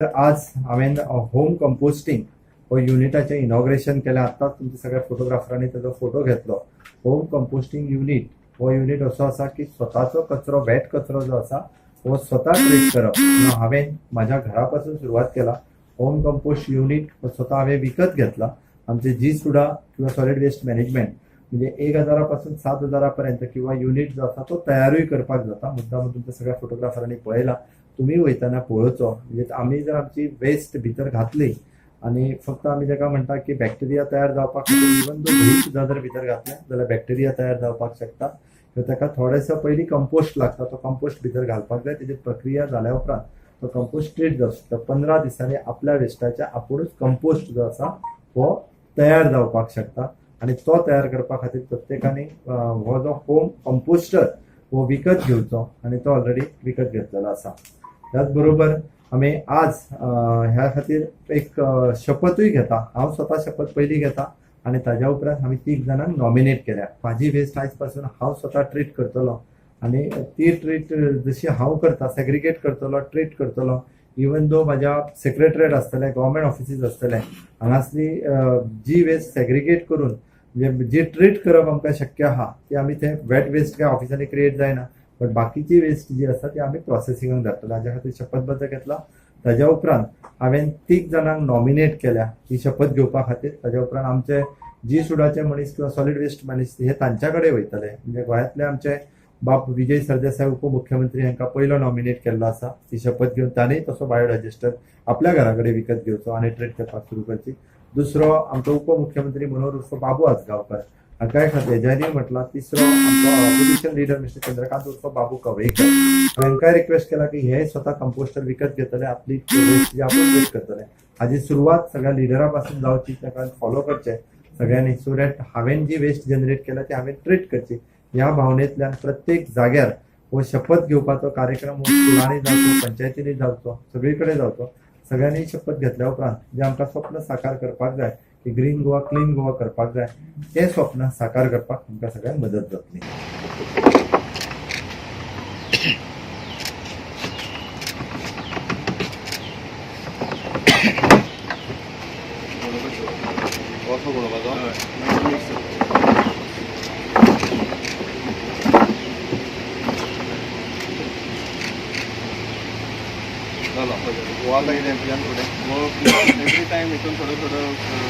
आज हांवें home composting हो युनिटाचें इनॉग्रेशन केलें. आत्ताच तुमच्या सगळ्या फोटोग्राफरांनी ताजो फोटो घेतलो. होम कंपोस्टिंग युनीट हो युनीट असो आसा की स्वताचो कचरो, वेट कचरो जो आसा हो स्वता ट्रीट करप. म्हणून हांवें म्हाज्या घरा पासून सुरवात केला. होम कंपोस्ट युनीट हो स्वता हांवें विकत घेतला. आमचे जी सुडा किंवा सॉलिड वेस्ट मॅनेजमेंट म्हणजे 1000 पासून 7000 पर्यंत किंवा युनीट जो आसा तो तयारूय करपाक जाता. मुद्दाम तुमच्या सगळ्या फोटोग्राफरांनी पळयला, तुमी वयतना पळोवचो. म्हणजे आमी जर आमची वेस्ट भितर घातली आनी फक्त आमी ताका म्हणटा की बॅक्टेरिया तयार जावपाक खातीर इवन दो धंय सुद्दां जर भितर घातलें जाल्यार बॅक्टेरिया तयार जावपाक शकता. किंवा ताका थोडेसो पयलीं कंपोस्ट लागता, तो कंपोस्ट भितर घालपाक जाय. तेजी प्रक्रिया जाल्या उपरांत तो कंपोस्ट ट्रीट जावंक शकता. 15 दिसांनी आपल्या वेस्टाच्या आपुणूच कंपोस्ट जो आसा हो तयार जावपाक शकता. आनी तो तयार करपा खातीर प्रत्येकाने हो जो होम कंपोस्टर हो विकत घेवचो आनी तो ऑलरेडी विकत घेतलेलो आसा. त्याच बरोबर आमी आज ह्या खातीर एक शपथूय घेता. हांव स्वता शपथ पयली घेता आनी ताज्या उपरांत आमी 3 जाणांक नॉमिनेट केल्या. म्हाजी वेस्ट आयज पासून हांव स्वता ट्रीट करतलो आनी ती ट्रीट जशी हांव करता, सेग्रिगेट करतलो, ट्रीट करतलो. इवन दो म्हाज्या सेक्रेटरीट आसतलें, गव्हर्मेंट ऑफिसीस आसतले, हांगासली जी वेस्ट सेग्रिगेट करून म्हणजे जी ट्रीट करप आमकां शक्य आहा ती आमी ते वेट वेस्ट काय ऑफिसांनी क्रिएट जायना, बट बाकीची वेस्ट जी आसा ती आमी प्रोसेसिंगाक धाडटले. हाज्या खातीर शपथबद्ध घेतला. ताज्या उपरांत हांवें 3 जाणांक नॉमिनेट केल्या ही शपथ घेवपा खातीर. ताज्या उपरांत आमचे जी सुडाचे मनीस किंवा सॉलिड वेस्ट मनीस हे तांच्या कडेन वयतले. म्हणजे गोंयांतले आमचे बाब विजय सरदेसाय उपमुख्यमंत्री हांकां पयलो नॉमिनेट केल्लो आसा. ती शपथ घेवन तांणी तसो बायोडायजेस्टर आपल्या घरा कडेन विकत घेवचो आनी ट्रीट करपाक सुरू करची. दुसरो आमचो उपमुख्यमंत्री मनोहर उर्फ बाबू आजगांवकर हांकांय हेज्यानी म्हटलां. तिसरो आमचो ऑपोजिशन लिडर मिस्टर चंद्रकांत उर्फ बाबू कवळेकर हांकांय रिक्वेस्ट केला की हे स्वता कंपोस्टर विकत घेतले, आपली वेस्ट जी आपूण ट्रीट करतले. हाजी सुरवात सगळ्या लिडरा पासून जावची, ताका फॉलो करचें सगळ्यांनी, सो that हांवें जी वेस्ट जनरेट केल्या ती हांवें ट्रीट करची. ह्या भावनेंतल्यान प्रत्येक जाग्यार हो शपथ घेवपाचो कार्यक्रम हो स्कुलांनी जावचो, पंचायतींनी जावचो, सगळी कडेन जावचो. सगळ्यांनी शपथ घेतल्या उपरांत जे आमकां स्वप्न साकार करपाक जाय की ग्रीन गोवा, क्लीन गोवा करपाक जाय, तें स्वप्न साकार करपाक आमकां सगळ्यांक मदत जातली. एवरी टायम हितून थोडो थोडो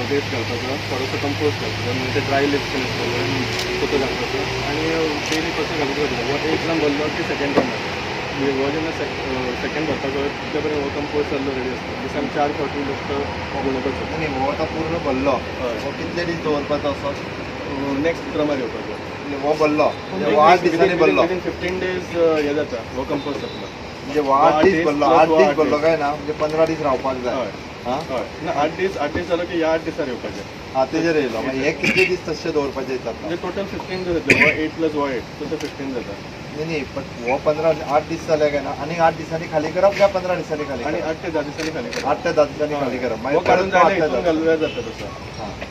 वेस्ट घालपाचो, थोडोसो कंपोस्ट घालपाचो, म्हणजे ते ड्राय लिव्स बीन आसतले तो घालपाचो आनी डेली कसो घालून दवरता. हो एक ग्राम भरलो की सेकंड टायम घालता. म्हणजे हो जेन्ना सेकंड भरपाक वता तितले पर्यंत हो कंपोस्ट जाल्लो रेडी आसता. दिसान 4 फावटी बेश्टो गुणोवपाचो. न्ही, हो आतां पूर्ण भरलो, हो कितले दीस दवरपाचो असो? नेक्स्ट ड्रमार येवपाचो. हो भरलो म्हणजे हो 8 दिसांनी भरलो, विदीन 15 डेज हे जाता, हो कंपोस्ट जातलो. म्हणजे हो 8 दीस भरलो, 8 दीस भरलो काय ना म्हणजे 15 दीस रावपाक जाय. हय, ना 8 दीस, 8 दीस जालो की ह्या 8 दिसार येवपाचें. हा, तेजेर येयलो. मागीर हे कितले दीस तशें दवरपाचें येतात? म्हणजे टोटल 15 दीस जातले. हो 8 प्लस हो 8 तशें 15 जाता. न्ही न्ही, पण हो 15 8 दीस जाले काय ना आनीक 8 दिसांनी खाली करप काय 15 दिसांनी खाली? आनी 8 ते 10 दिसांनी खाली करप. 8 ते 10 दिसांनी खाली करप. मागीर काडून जाल्यार हितून घालूया जाता तसो.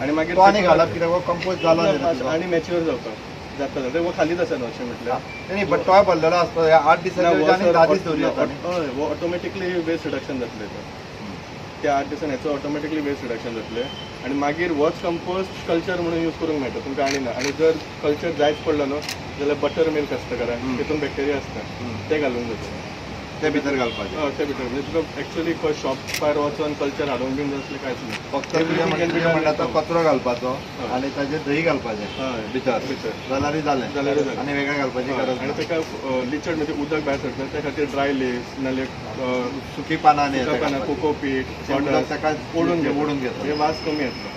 आनी मागीर तो आनी घालप कित्याक हो कंपोज जालो आनी मॅच्युअर जावपाक जाता जाता हो खालीच आसा न्हू अशें म्हटल्यार. न्ही, बट तोय भरलेलो आसता 8 दिसांनी आनी 10 दीस दवरूं येता. हय, हो ऑटोमॅटिकली वेस्ट रिडक्शन जातलें. त्या 8 दिसान हेचो ऑटोमॅटिकली वेस्ट रिडक्शन जातलें आनी मागीर होच कंपोस्ट कल्चर म्हणून यूज करूंक मेळटा तुमकां. आनी ना, आनी जर कल्चर जायच पडलो न्हू जाल्यार बटर मिल्क आसता घरान, तितून बॅक्टेरिया आसता, ते घालूंक जाता. ते भितर घालपाचें. हय, ते भितर. म्हणजे तुका एक्चुअली खंय शॉपार वचोन कल्चर हाडूंक बीन जाय असलें कांयच ना. फक्त तुजें म्हणल्यार तो कचरो घालपाचो आनी ताजेर दही घालपाचें भितर, जाल्यार जालें, जाल्यार आनी वेगळें घालपाची गरज. आनी ताका लिचड म्हणजे उदक भायर सरता त्या खातीर ड्राय लिव्स नाल्यार सुकी पानां, कोकोपीट ताका ओडून ओडून घेता, म्हणजे वास कमी येतलो.